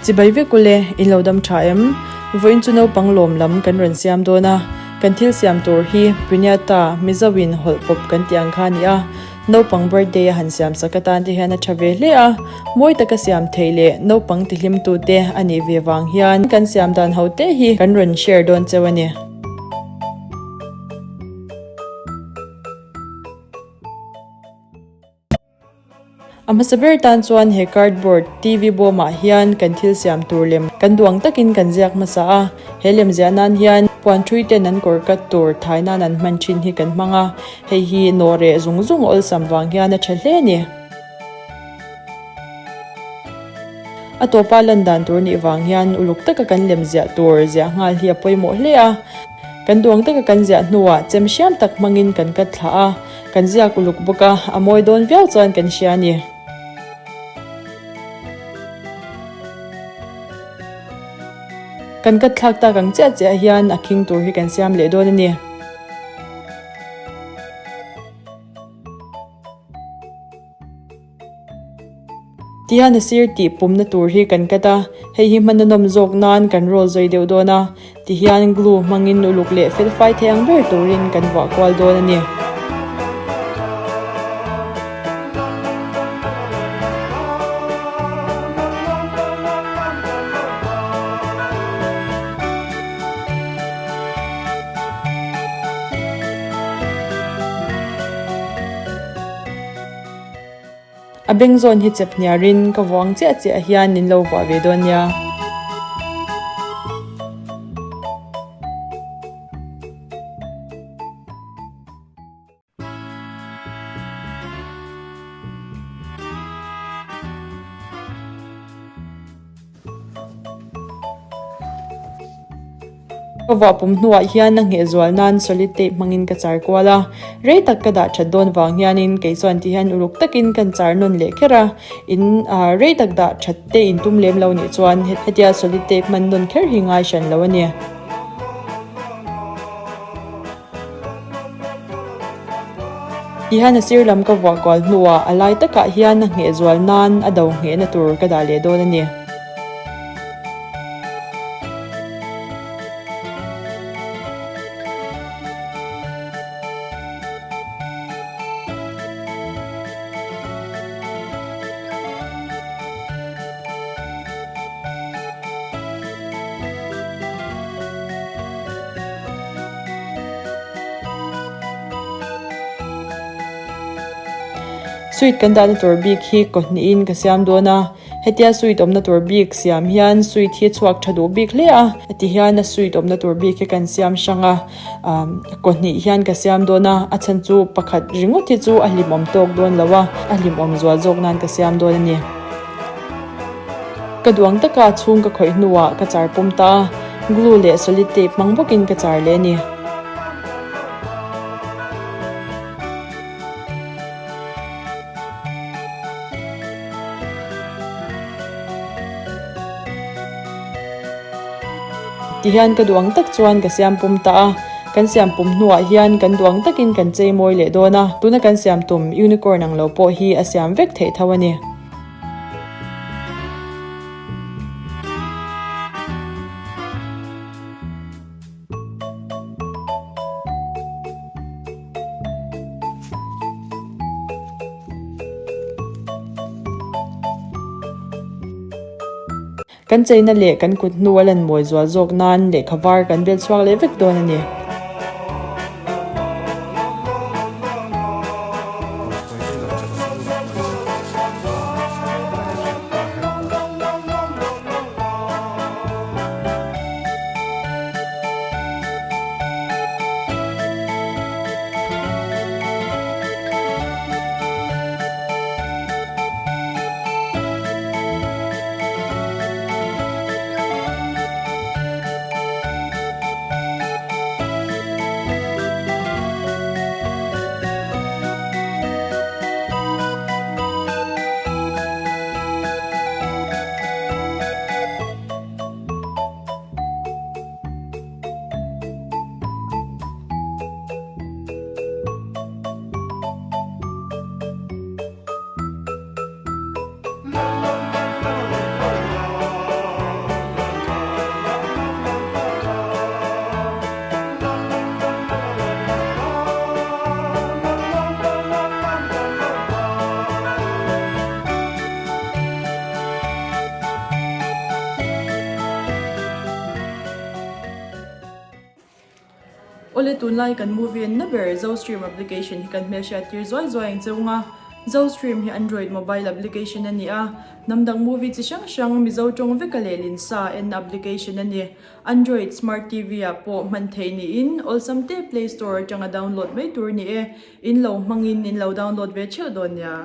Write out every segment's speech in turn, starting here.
Chibai vek ule, in lo dam tha em? Vawiin chu naupang lawm lam kan rawn siam dawn a, kan thil siam tur hi Piñata, Mizo in hawlh pawp kan tih ang kha a ni a, naupang birthday a han siam sak atan te hian a tha ve hle a, mawi taka siam theih leh naupang tihlim tute a nih ve vang hian kan siam dan ho te hi kan rawn share dawn cheu a ni. A hmasa ber tan chuan he cardboard TV bawmah hian kan thil siam tur lem kan duang takin kan ziak hmasa a, he lem ziah nan hian puan ṭhui ten an kawr kat tur thai nan an hman ṭhin hi kan hmang a, hei hi nawh reh zung zung awlsam vang hian a ṭha hle a ni. A tawpa lan dan tur nih vang hian uluk taka kan lem ziah tur ziah nghal hi a pawimawh hle a, kan duang taka kan ziah hnuah chem hriam tak hmangin kan kat thla a. Kan ziak uluk bawk a, a mawi dawn viau chuan kan hria a ni. Kan kat thlak tak ang chiah chiah hian a khing tur hi kan siam leh dawn a ni. Tihian a sir tih pumna tur hi kan cut a, hei hi hman a nawm zawk nan kan roll zui deuh dawn a, tihian glue hmangin uluk leh fel fai thei ang ber turin kan vuah kual dawn a ni. A beng zawn hi chep hniarin ka vuang chiah chiah hian min lo vuah ve dawn nia. Ka vuah pum hnuah hian a ngheh zual nan solid tape hmangin ka char kual a, rei tak ka dah that dawn vang hianin kei chuan ti hian uluk takin kan char nawn leh kher a, in rei tak dah that te in tum lem lo nih chuan hetia solid tape hman nawn kher hi ngai hran lo a ni. Tihian a sir lam ka vuah kual hnuah a lai takah hian a ngheh zual nan a do nghehna tur ka dah leh dawn a ni. Sweet kan dahna tur bik hi kaw hnihin ka siam dawn a, hetia sweet awmna tur bik siam hian sweet hi chhuak tha duh bik hle a, heti hian a sweet awmna tur bik hi kan siam hrang a, kaw hnih hian ka siam dawn a, a chhan chu pakhat ringawt hi chu a hlimawm tawk dawn lo a, a hlimawm zual zawk nan ka siam dawn a ni. Ka duang taka chhung ka khawih hnuah ka char pawm ta a, glue leh solid tape hmang bawkin ka char leh a ni. Tihian ka duang tak chuan ka siam pawm ta a, kan siam pawm hnuah hian kan duang takin kan chei mawi leh dawn a, tuna kan siam tum unicorn ang lo pawh hi a siam vek theih tho a ni. Kan cheina leh kan kut hnu a lan mawi zual zawk nan lehkha var kan bel chhuak leh vek dawn a ni. Awle tunlai kan movie enna ber Zostream application hi kan hmelhriat tir zuai zuai ang cheu nga. Zostream hi Android mobile application a ni a, hnam dang movie chi hrang hrang Mizo tawng veka lehlin sa enna application a ni. Android smart TV ah pawh hman theih niin awlsam te Play Store atanga download mai tur a ni e. In lo hmangin in lo download ve theuh dawn nia.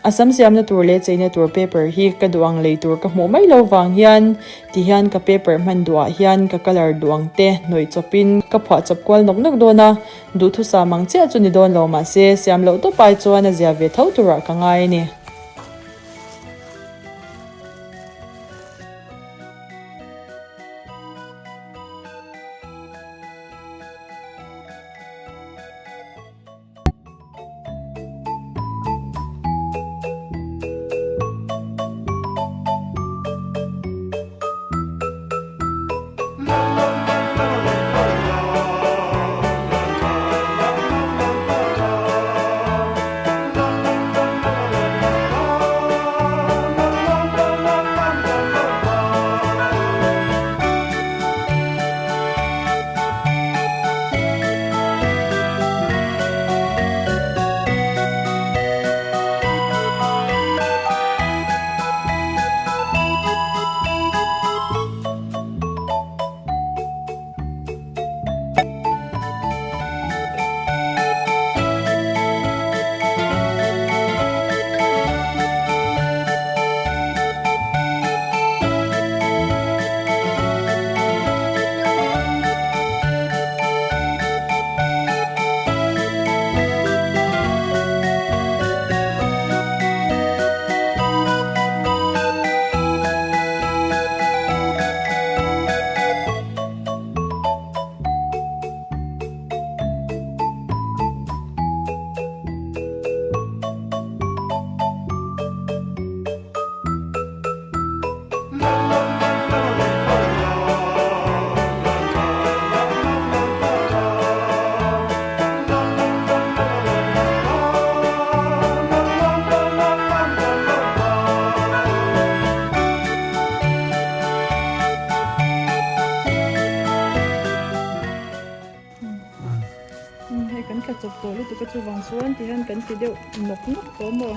A sam siamna tur leh cheina tur paper hi ka duh ang lei tur ka hmuh mai lo vang hian ti hian ka paper hman duhah hian ka colour duh ang te hnawih chawpin ka phuah chawp kual nawk nawk dawn a, duhthusam ang chiah chu ni dawn lo mahse siam loh tawp ai chuan a zia ve tho turah ka ngai a ni. tawh lutuk a chuvang chuan tihian kan ti deuh nawk nawk tawh maw.